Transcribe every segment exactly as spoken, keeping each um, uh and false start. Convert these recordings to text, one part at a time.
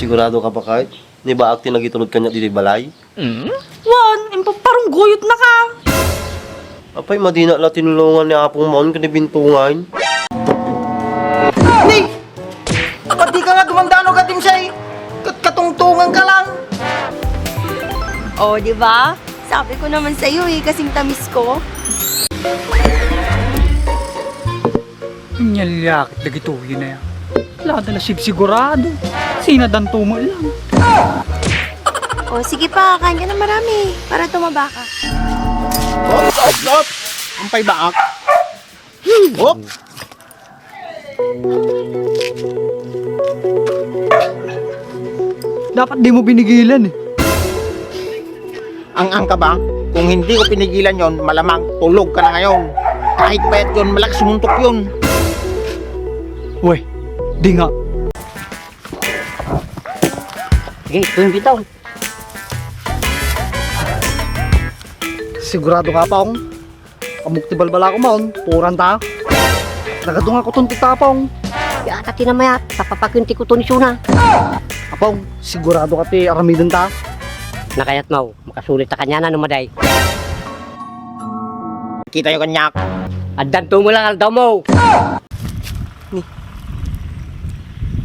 Sigurado ka, Bakay? Ni Baak ti nagitulod kaniak ditoy balay? Wen, imparungguyotnaka. Apay, madina la tinulongan ni Apong Maon ken ni Bintungay? Ni! Pati ka nga dumandano ka, Dimsay. Kat-, katungtungan ka lang. O, di ba? Sabi ko naman sa'yo eh, kasing tamis ko. Inyaliakit dagitoy na yan. Lada la sigsigurado. Sinadanto mo lang. O, sige pa, kain ka na marami para tumaba ka. Op, op, op. Ampay baak. Op. Dapat di mo binigilan eh. Ang-ang ka ba? Kung hindi ko pinigilan yon, malamang tulog ka na ngayon. Kahit payat yon, malaki sumuntok yon. Weh, di nga. Sige, ito yung bitaw. Sigurado ka, Pong? Ammok ti balbalako, Maon. Puran ta. Nagadunga kuton ti tapong. Yata ti namayat, tapapakin ti kuton isuna. Apong, sigurado ka ti aramiden ta? Nakayat, Maw. Makasulit ta kaniana no maday. Kita yo kaniak. Addanto mo lang, aldaw mo. Ni.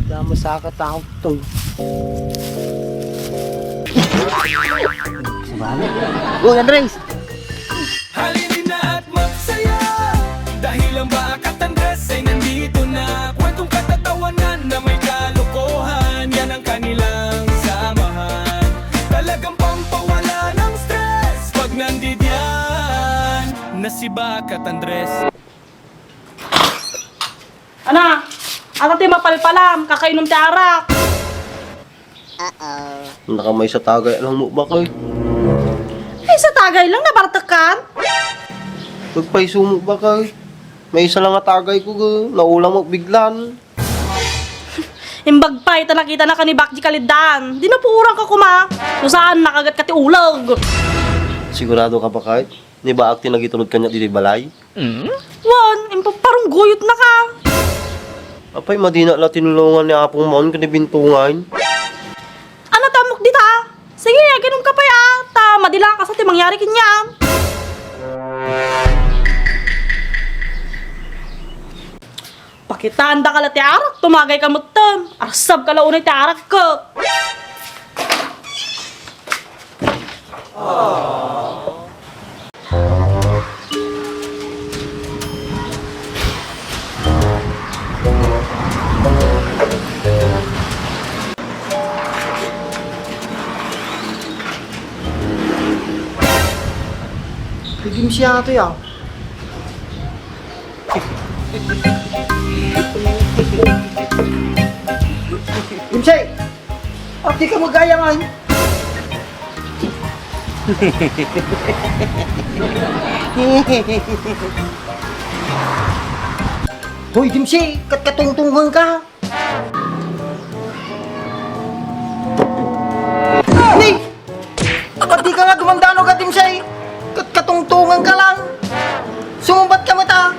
Damo sa ka tao to. Sabagay. Uy, Andres! Halina at magsaya dahil ang Bakat Andres ay nandito na. Kwentong katatawanan na may kalokohan, yan ang kanilang samahan. Talagang pampawala ng stress pag nandidiyan na si Bakat Andres. Ana, ata ti mapalpalam, kakainom ti arak. Uh-oh. Nakamaysa tagay lang mo, Bakay. Maysa tagay lang, nabartekan? Nagpayso mo, Bakay. Maysa lang nga tagay ko, ga. Naulam mo biglan. Imbag pay, ta nakita na ka ni Bakji Kalidan. Di napuoran ka kuma. No saan, nakagat ka ti ulag. Sigurado ka, Bakay? Ni Baak ti nagitulod kaniak ditoy balay? Wen, impaparungguyotnaka. Apay, madina la tinulongan ni Apong Maon ken ni Bintungay? Ano ti ammok dita? Sige, aginom ka pay, a. Ta, madi la kasta ti mangyari kaniam. Pakitaandaka la ti arak, tumagay ka metten. Arsabka la unay ti arak, ko. Pwede mo siya ito, ya. Dimsay! Ati ka magayangan. Hoy, Dimsay, katkatungtungan ka. Ni! Pati ka nga dumandano ka, Dimsay. Katkatungtungan ka lang. Sumumbat ka mata.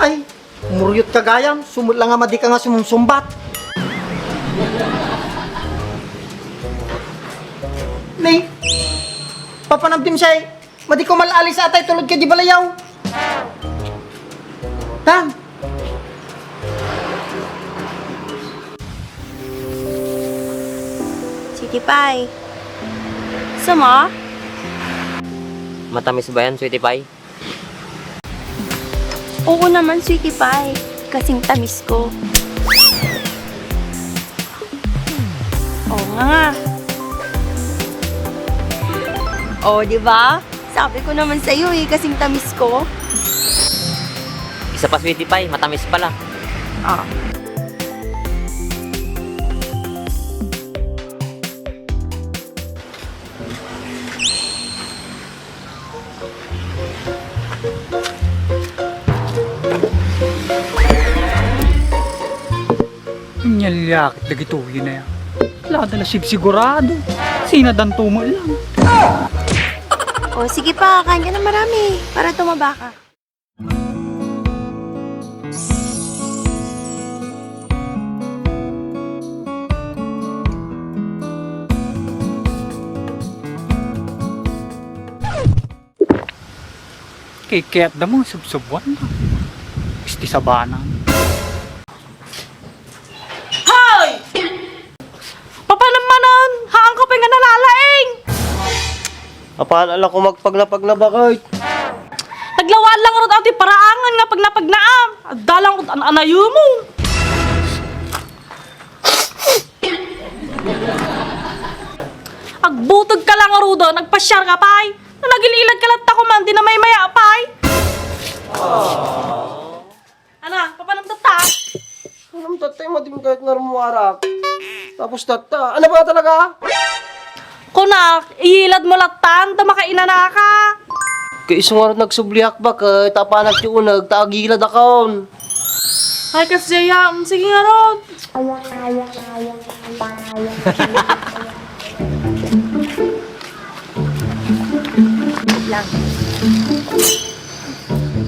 Ay, muryot ka gayam, sumut lang nga madi ka nga sumumsumbat. Ni, papanam Dimsay, madi ko mal-alis atay tulod ka di balayaw. Tan, Sweetie Pie. Gusto mo? Matamis ba yan, Sweetie Pie? Oo naman, Sweetie Pie. Kasing tamis ko. Oo nga nga. Oh, di ba? Sabi ko naman sa'yo eh, kasing tamis ko. Isa pa, Sweetie Pie, matamis pala. Ah. Inyaliakit dagitoy na yan. Lada la sigsigurado. Sinadanto mo lang. O, sige pa, kain ka na marami para tumaba ka. Kay kayat da mo, subsubuan da. Isti sabanan. Hoy! Papanam manen, haan ka pay nga nalalaing! Apala la ko magpagna-pagna, bakit? Naglawaan lang rod ti paraangan nga pagna-pagnaam. Adda lang rod an-anayo mo. Agbuteg ka lang rod, nagpasiar ka pay. Nagil-ilad ka latta ko man, di na maymaya pay. Ana, papanam tatta? Anam tatta, madim kayat nga rumuarak. Tapos tatta, ano ba talaga? Kunak, iyilad mo latta, ta makainanaka. Kay isu nga rod nagsubliak, bakit? Apanak ti uneg, ta agilad akon. Ay, kas Jaya, mm, sige nga rod. Wait lang.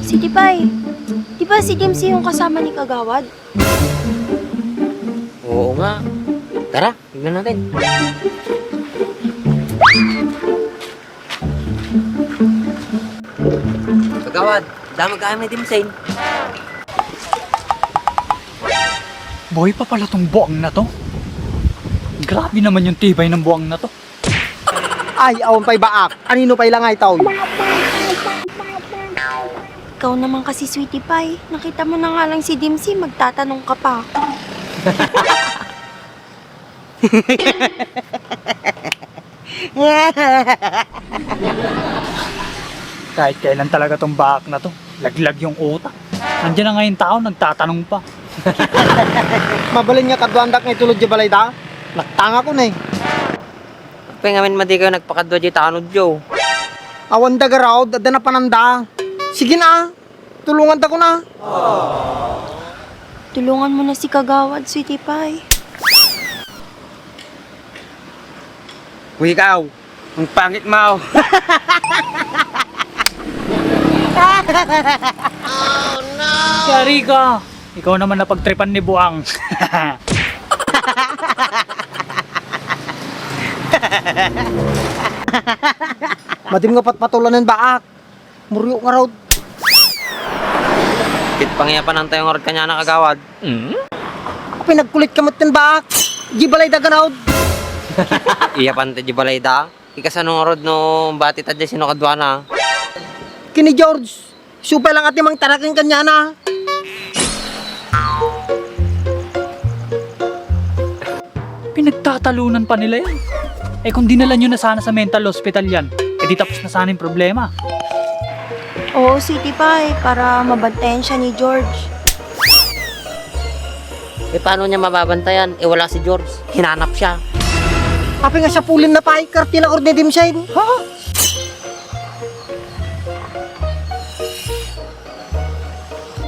Sweetie Pie, di ba si Dimsy yung kasama ni Kagawad? Oo nga. Tara, tignan natin. Kagawad, damag kami ni Dimsy. Buhay pa pala tong buang na to. Grabe naman yung tibay ng buang na to. Ay, awan pay baak. Anino pay langay taw? Ikaw naman kasi, Sweetie Pie. Nakita mo na nga lang si Dimsy, magtatanong ka pa. Kahit kailan talaga tong baak na to, laglag yung utak. Nandiyan na ngayon tao, nagtatanong pa. Mabalin nga kaduandak nga itulod di balay da. Laktanga ko na eh. Apay ngamin madi kayo nagpakadua di tanod yo? Awan da garaw, adda na pananda. Sige na, tulungan ta ko na. Tulungan mo na si Kagawad, Sweetie Pie. Uy, ikaw, ang pangit mo. Yari ka. Ikaw naman napagtripan ni Buang. Madim nga patpatulan ng baak. Muryo nga raw. Ket pangiyapanan tayo nga rod kaniana, Kagawad. Apay nagkulit ka met ken baak. Di balay da ganaw. Iyapan ti di balay da. Ikasano nga rod no bati ta di sino kaduana? Kini George. Supay lang ati mangtaraken kaniana. Pinagtatalunan pa nila yan. Eh, kung dinala nyo na sana sa mental hospital yan, eh di tapos na sana yung problema. Oo, Sweetie Pie, para mabantayan siya ni George. Eh, paano niya mababantayan? Eh, wala si George. Hinanap siya. Apay nga siya pulin na pay, kartila or dedim siya, eh. Ha?